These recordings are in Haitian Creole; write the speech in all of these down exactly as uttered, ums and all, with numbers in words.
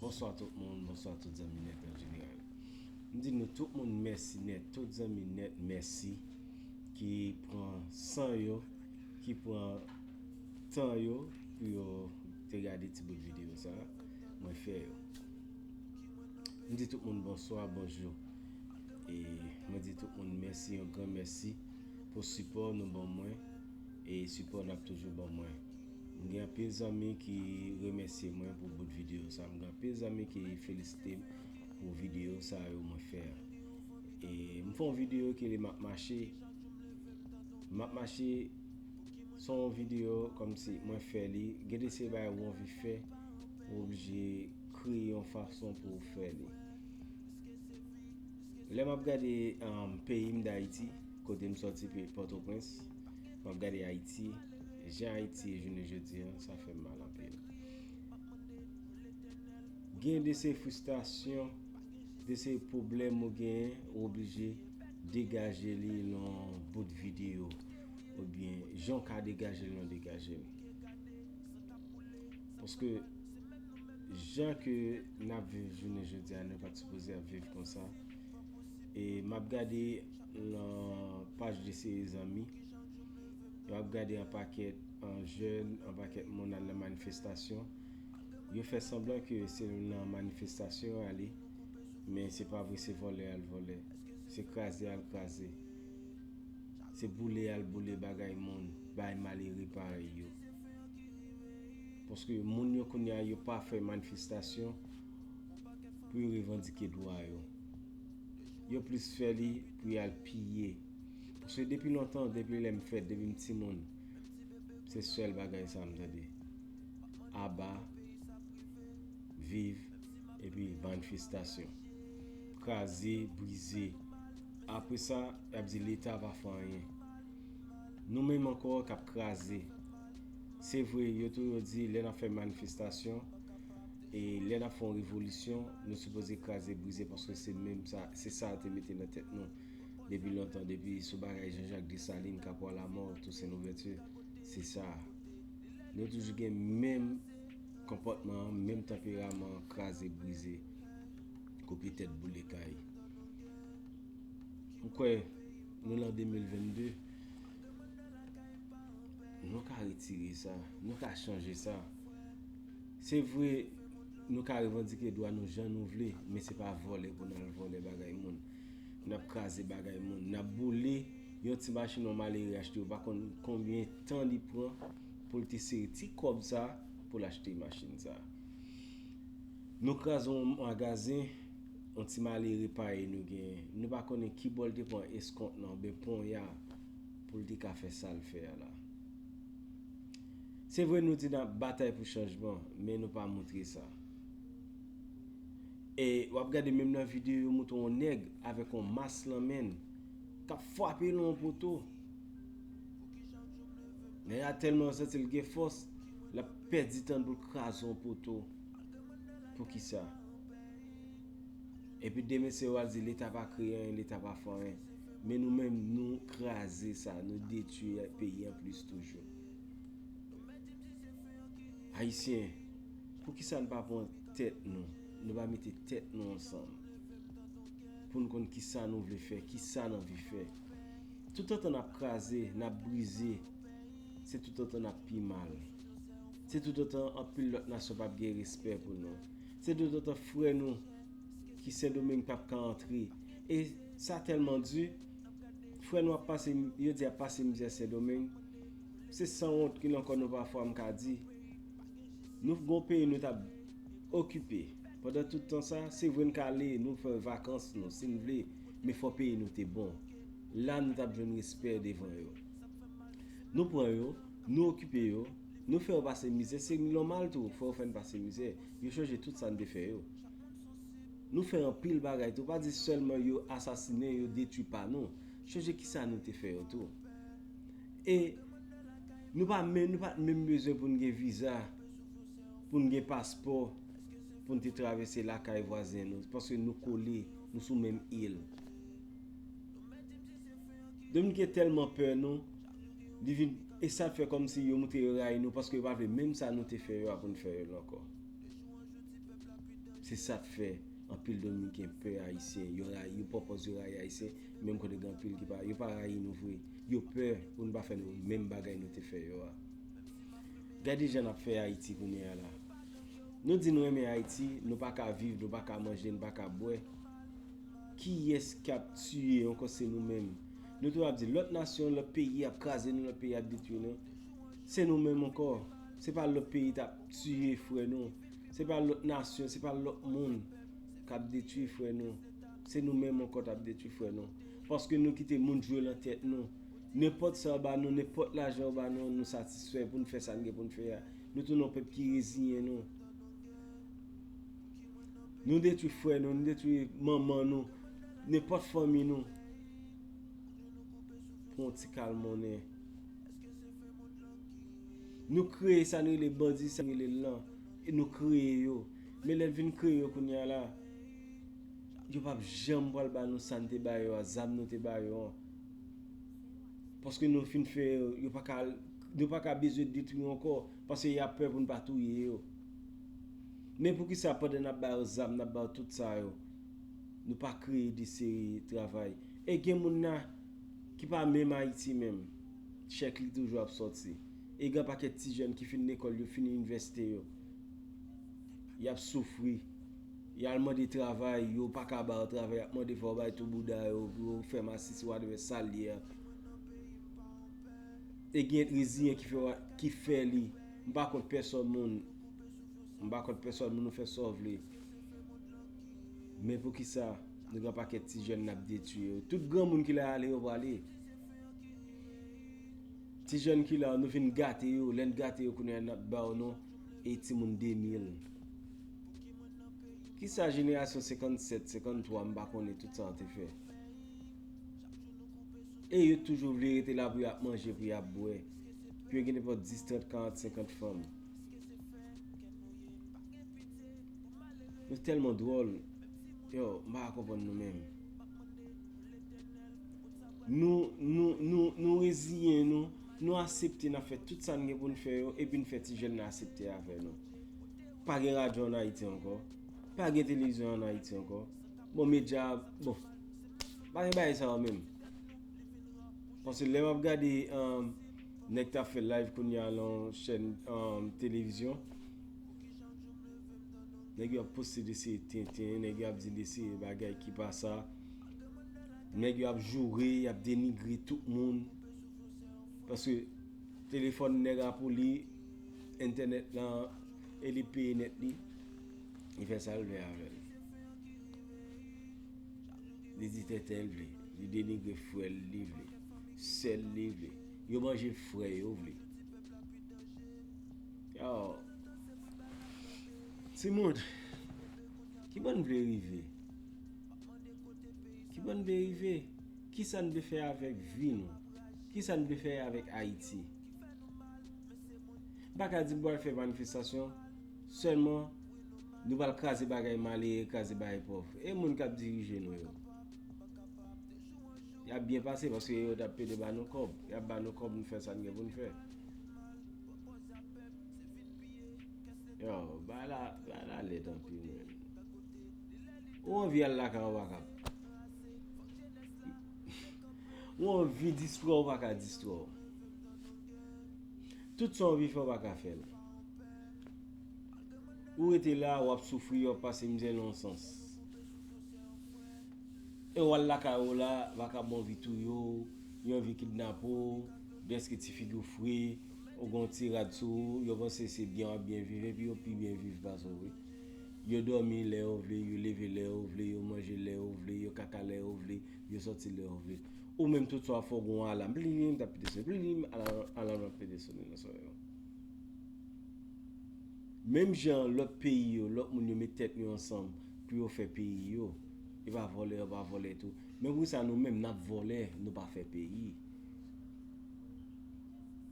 Bonswa tout moun, bonswa tout zanmi nèt an jeneral. M di nou tout moun mèsi nèt, tout zanmi nèt mèsi ki pran san yo, ki pran tan yo pou yo te gade ti bout videyo sa a mwen fè yo. M di tout moun bonswa, bonjou. E mwen di tout moun mèsi, yon gran mèsi pou sipò nou ban mwen e sipò n ap toujou ban mwen. M gen anpil zanmi ki remèsye mwen pou bout videyo sa. M gen anpil zanmi ki felisite m pou videyo sa yo mwen fè a. E m fè yon videyo ki rele M ap mache. M ap mache, se yon videyo kòmsi mwen fè li. Gen de se bagay ou anvi fè, ou oblije kreye yon fason pou w fè li. Lè m ap gade um, peyi m Dayiti, kote m sòti, peyi Pòtoprens, m ap gade Ayiti, jan Ayiti ye jounen jodi a, sa fè m mal anpil. Gen de se fristrasyon, de se pwoblèm ou genyen, ou oblije degaje li nan bout videyo, oubyen jan w ka degaje l, nan degaje l. Paske jan ke n ap viv jounen jodi a, nou pa t sipoze ap viv konsa. E m ap gade nan paj de seri zanmi, yo ap gade yon pakèt an jèn, yon pakèt moun al nan manifestasyon. Yo fè sanblan ke se nan manifestasyon yo ale, men se pa vre, se vòlè al vòlè, se kraze al kraze, se boule al boule bagay moun, bay malere parèy yo. Paske moun yo kounye a yo pa fè manifestasyon pou yo revandike dwa yo. Yo plis fè li pou y al piye. Paske depi lontan, depi lè m fèt, depi m timoun, se sèl bagay sa m tande. Aba, viv, epi manifestasyon. Kraze, brize. Apre sa, y ap di Leta pa fè anyen. Nou menm ankò k ap kraze. Se vre, yo toujou di lè n ap fè manifestasyon e lè n ap fè yon revolisyon, nou sipoze kraze brize paske se menm sa, se sa yo te mete nan tèt nou depi lontan, depi sou bagay Jean-Jacques Dessalines, Caporal Amor, Toussaint Louverture, se sa. Nou toujou gen menm konpòtman an, menm tanperaman an, kraze brize, koupe tèt boule kay. M kwè nou nan de mil vennde, nou ka retire sa, nou ka chanje sa. Se vre, nou ka revandike dwa nou jan nou vle, men se pa vòlè pou n al vòlè bagay moun. N ap kraze bagay moun, n ap boule yon ti machin yon malere achte, ou pa konn konbyen tan li pran pou l te sere ti kòb sa pou l achte machin sa. Nou kraze yon magazen, yon ti malere parèy nou genyen. Nou pa konnen ki bò l te pran eskont lan oubyen ponya pou l te ka fè sa l fè a la. Se vre nou di n ap batay pou chanjman, men nou pa montre sa. E w ap gade menm nan videyo yo montre yon nèg avèk yon mas nan men l k ap frape nan yon poto. Nèg la tèlman santi l gen fòs, l ap pèdi tan pou l kraze yon poto. Poukisa? Epi demen se yo al di Leta pa kreye anyen, Leta pa fè anyen. Men nou menm, nou kraze sa, nou detwi peyi an plis toujou. Ayisyen, poukisa n pa pran tèt nou, nou pa mete tèt nou ansanm pou n konn kisa nou vle fè, kisa n anvi fè? Toutotan n ap kraze, n ap brize, se toutotan n ap pi mal. Se toutotan anpil lòt nasyon p ap gen respè pou nou. Se toutotan frè nou ki Sendomeng p ap ka antre. E sa tèlman di, frè nou ap pase, yo di ap pase mizè Sendomeng. Se sanwont ki nan kò nou pafwa m ka di. Nou gon peyi nou t ap okipe. Pandan tout tan sa, se vre n ka ale, nou fè vakans nou, si n vle, men fò peyi nou te bon. La nou t ap jwenn respè devan yo. Nou pran yo, nou okipe yo, nou fè yo pase mizè, se nòmal tou, fò yo fè n pase mizè. Yo chanje tout sa n te fè yo. Nou fè anpil bagay tou, pa di sèlman yo asasinen, yo detwi pa nou. Chanje kisa nou te fè yo tou. E nou pa menm, nou pa t menm bezwen pou n gen viza, pou n gen paspò, pou n te travèse lakay vwazen nou, paske nou kole, nou sou menm il. Domiken tèlman pè nou, li vin, e sa fè kòmsi yo montre yo rayi nou, paske yo pa vle menm sa nou te fè yo a pou n fè yo l ankò. Se sa k fè anpil Dominiken pè Ayisyen. Yo rayi, yo pwopòz yo rayi Ayisyen, menm kote gen anpil ki pa, yo pa rayi nou vre. Yo pè pou nou pa fè nou menm bagay nou te fè yo a. Gade jan n ap fè Ayiti kounye a la. Nou di nou renmen Ayiti, nou pa ka viv, nou pa ka manje, nou pa ka bwè. Kiyès k ap tiye ankò? Se nou menm. Nou toujou ap di lòt nasyon, lòt peyi ap kraze nou, lòt peyi ap detwi nou. Se nou menm ankò. Se pa lòt peyi t ap tiye frè nou. Se pa lòt nasyon, se pa lòt moun k ap detwi frè nou. Se nou menm ankò t ap detwi frè nou. Paske nou kite moun jwe nan tèt nou. Nenpòt sa yo ba nou, nenpòt lajan yo ba nou, nou satisfè pou n fè sa n gen pou n fè a. Nou tounen yon pèp ki reziyen nou. Nou detwi frè nou, nou detwi manman nou, nenpòt fanmi nou. Pou yon ti kal monnen. Nou kreye sa n rele bandi, sa n rele l lan. E nou kreye yo. Men lè n vin kreye yo kounye a la, yo p ap janm pral ba nou sa n te ba yo a, zam nou te ba yo an. Paske nou fin fè yo, yo pa ka, nou pa ka bezwen detwi yo ankò, paske y ap pè pou n pa touye yo. Men poukisa pandan n ap ba yo zam, n ap ba yo tout sa yo, nou pa kreye de seri travay? E gen moun la ki pa menm Ayiti menm, chèk li toujou ap sòti. E gen pakèt ti jèn ki fin lekòl yo, fin inivèsite yo. Y ap soufri. Y al mande travay, yo pa ka ba yo travay, y ap mande fò yo bay tou bouda yo, pou yo fè masisi, whatever, sa l ye a. E gen reziyen ki fè, ki fè li. M pa kont pèsòn moun. M pa kont pèsòn moun, ou fè sa w vle. Men poukisa nou gen pakèt ti jèn n ap detwi yo? Tout granmoun ki la ale, yo prale. Ti jèn ki la, nou vin gate yo. Lè n gate yo, kounye a n ap ba yo non e timoun de mil. Kisa jenerasyon senkannsèt, senkanntwa, m pa konnen tout sa yo te fè? E yo toujou vle rete la pou y ap manje, pou y ap bwè. Pou yo gen nenpòt dis, trant, karant, senkant fanm. Nou tèlman dwòl. Yo, m pa ka konprann nou menm. Nou, nou, nou, nou reziyen nou, nou aksepte n ap fè tout sa n gen pou n fè yo, epi n fè ti jèn nan aksepte avè nou. Pa gen radyo ann Ayiti ankò, pa gen televizyon ann Ayiti ankò. Bon, medya, bon, pa gen bagay sa yo menm. Paske lè m ap gade, um, nèg t ap fè live kounye a lan yon chèn, um, televizyon. Nèg yo ap poste de seri tenten, nèg yo ap di de seri bagay ki pa sa. Nèg yo ap joure, y ap denigre tout moun. Paske telefòn nèg la pou li, entènèt lan, e li peye nèt li. Li fè sa l vle avè l. Li di tètè l vle. Li denigre frè l, li vle. Sè l, li vle. Yo manje frè yo vle. Yo. Timoun, ki bò n vle rive? Ki bò n vle rive? Kisa n vle fè avèk vi nou? Kisa n vle fè avèk Ayiti? M pa ka di m pral fè manifestasyon, sèlman nou pral kraze bagay malere, kraze bagay pòv. E moun k ap dirije nou yo? Y ap byen pase paske yo t ap pede ba nou kòb. Y ap ba nou kòb, nou fè sa n gen pou n fè. Yo, bagay la, bagay la lèd anpil, menm. Ou anvi al lakay ou, ou pa ka. Ou anvi distrè, ou pa ka distrè. Tout sa w anvi fè, ou pa ka fè l. Ou rete la, w ap soufri, w ap pase mizè nan yon sans. E w al lakay ou la, vakabon anvi touye w, yo anvi kidnape w, dèske ti figi w fre, ou gen yon ti rad sou ou, yo panse se byen w ap byen viv, epi yo pi byen viv pase w, wi. Yo dòmi lè yo vle, yo leve lè yo vle, yo manje lè yo vle, yo kaka lè yo vle, yo sòti lè yo vle. Ou menm tout swa fò w gen yon alam. Plim, t ap pete sonnen. Plim, alam, alam ap pete sonnen nan sòrèy ou. Menm jan lòt peyi yo, lòt moun yo met tèt yo ansanm pou yo fè peyi yo. E pa vòlè, yo pa vòlè tou. Men poukisa nou menm n ap vòlè, nou pa fè peyi?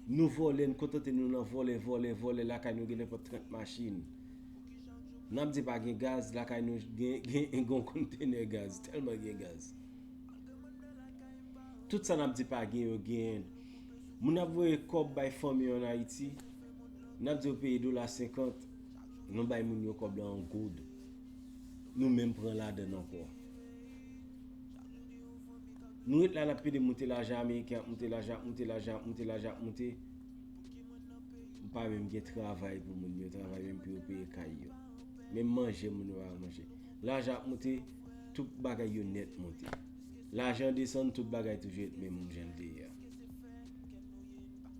Nou vòlè, n kontante nou nan vòlè, vòlè, vòlè, lakay nou gen nenpòt trant machin. N ap di pa gen gaz, lakay nou gen, gen, gen yon kontenè gaz, tèlman gen gaz. Tout sa n ap di pa gen, yo genyen. Moun ap voye kòb bay fanmi yo ann Ayiti, n ap di yo peye dola senkant, nou bay moun yo kòb la an goud. nou menm pran ladann ankò. Nou ret la, n ap pede moute, lajan ameriken ap moute, lajan ap moute, lajan ap moute, lajan ap moute. M pa menm gen travay pou moun yo travay menm pou yo peye kay yo. Menm manje moun yo pa ka manje. Lajan ap moute, tout bagay yo nèt moute. Lajan desann, tout bagay toujou ret menm jan l te ye a.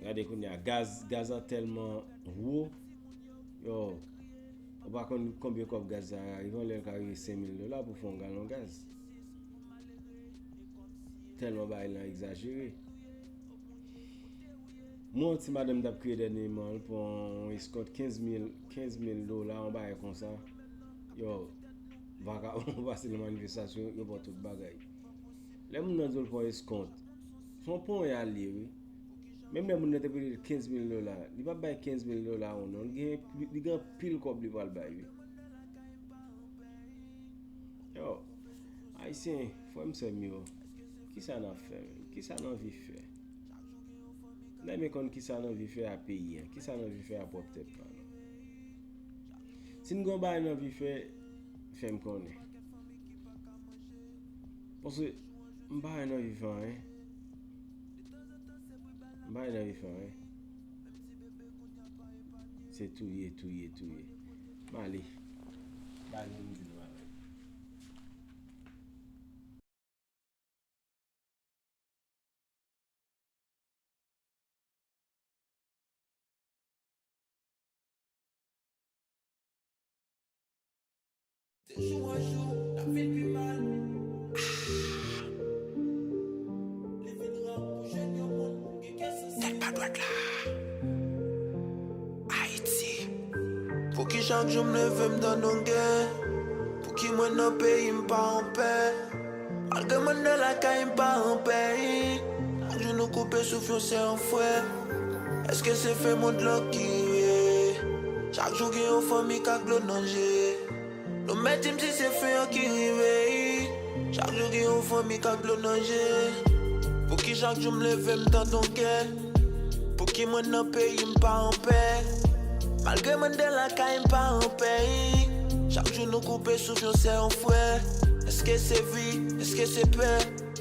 Gade kounye a, gaz, gaz la tèlman wo, yo, ou pa konn konbyen kòb gaz la ka rive, yon lè l ka rive senk mil dola pou fè yon galon gaz. Tèlman bagay lan egzajere. Mwen, yon ti madanm t ap kriye dènyeman, li pran yon eskont kenz mil, kenz mil dola, yon bagay konsa. Yo, vakabon pase nan manifestasyon, yo pran tout bagay. Lè moun nan di w l pran eskont, se yon ponya l ye, wi. Menm lè moun nan te prete l kenz mil dola, li p ap bay kenz mil dola ou non, li gen, li gen anpil kòb li pral bay, wi. Yo, Ayisyen, frè m, sè m yo, kisa n ap fè menm? Kisa n anvi fè? N ta renmen konn kisa n anvi fè a peyi a, kisa n anvi fè a pwòp tèt pa nou. Si n gen yon bagay n anvi fè, fè m konnen. Paske m pa wè n anvi fè anyen. M pa wè n anvi fè anyen. Se touye, touye, touye. M ale. M ale, m di nou ale. De jou an jou, n ap vin pi mal. Li vin ra pou jèn yon moun ki gen sansi. Tèt pa dwat la. Ayiti. Pouki chak jou m leve m tann yon gè? Pouki mwen nan peyi m pa anpè? Malgre mwen nan lakay m pa anpè. Chak jou nou koupe souf yon sè yon frè. Èske se fen mond lan ki rive? Chak jou gen yon fanmi k ak dlo nan je. Nou mèt di m si se fen an ki rive. Chak jou gen yon fanmi k ak dlo nan je. Pouki chak jou m leve m tann yon gè? Pouki mwen nan peyi m pa anpè? Malgre mwen nan lakay m pa anpè. Chak jou nou koupe souf yon sè yon frè. Èske se vi? Èske se pè?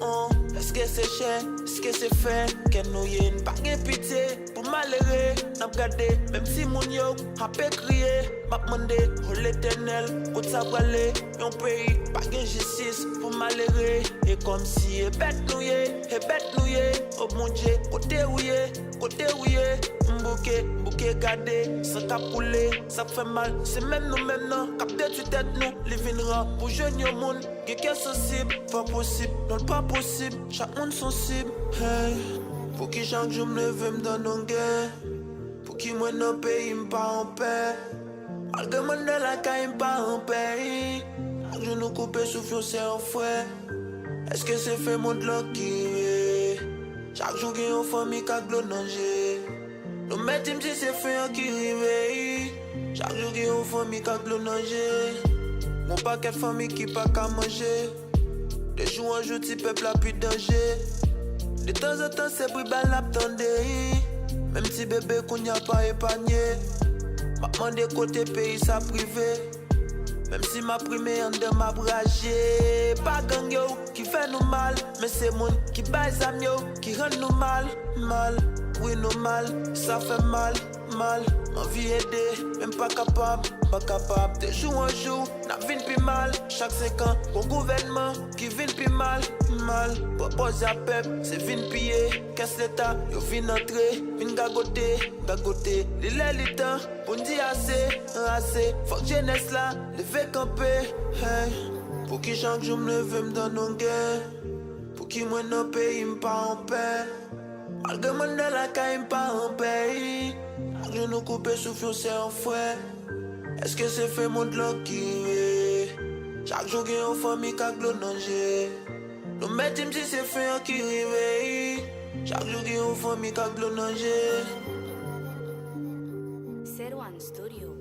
Oh, èske se chè? Èske se fè? Kè nou ye, n pa gen pitye pou malere. N ap gade, menm timoun yo ape kriye. M ap mande, o Letènèl, kot sa prale? Yon peyi pa gen jistis pou malere. E kòmsi e bèt nou ye, e bèt nou ye. O Bondye, kote ou ye? Kote ou ye? M bouke, m bouke gade san k ap koule. Sa k fè mal, se menm nou menm nan k ap detwi tèt nou. Li vin ra pou jwenn yon moun gen kè sansib. Pa posib, non, l pa posib. Chak moun sansib. Hey, pouki chak jou m leve m tann yon gè? Pouki mwen nan peyi m pa anpè? Malgre mwen nan lakay m pa anpè. Chak jou nou koupe souf yon sè yon frè. Èske se fen mond lan ki rive? Chak jou gen yon fanmi k ak dlo nan je. Nou mèt di m si se fen an ki rive. Chak jou gen yon fanmi k ak dlo nan je. Gon pakèt fanmi ki pa ka manje. De jou an jou, ti pèp la pi danje. De tanzantan, se bri bal n ap tande. Menm ti bebe kounye a pa epanye. M ap mande kote peyi sa ap rive. Menm si m ap rime, anndan m ap raje. Pa gang yo ki fè nou mal, men se moun ki bay zam yo ki rann nou mal, mal. Wi, nou mal, sa fè mal, mal. M anvi ede, men m pa kapab, pa kapab. De jou an jou, n ap vin pi mal. Chak senk an, gon gouvènman ki vin pi mal, mal. Pran pòz a pèp, se vin piye. Kès leta, yo vin antre, vin gagote, gagote. Li lè, li tan pou n di ase, ase. Fòk jenès la leve kanpe. Hey, pouki chak jou m leve m tann yon gè? Pouki mwen nan peyi m pa anpè? Malgre mwen nan lakay m pa anpè. Chak jou nou koupe souf yon sè yon frè. Èske se fen mond lan ki rive? Chak jou gen yon fanmi k ak dlo nan je. Nou mèt di m si se fen an ki rive. Chak jou gen yon fanmi k ak dlo nan je. Serwan Studio.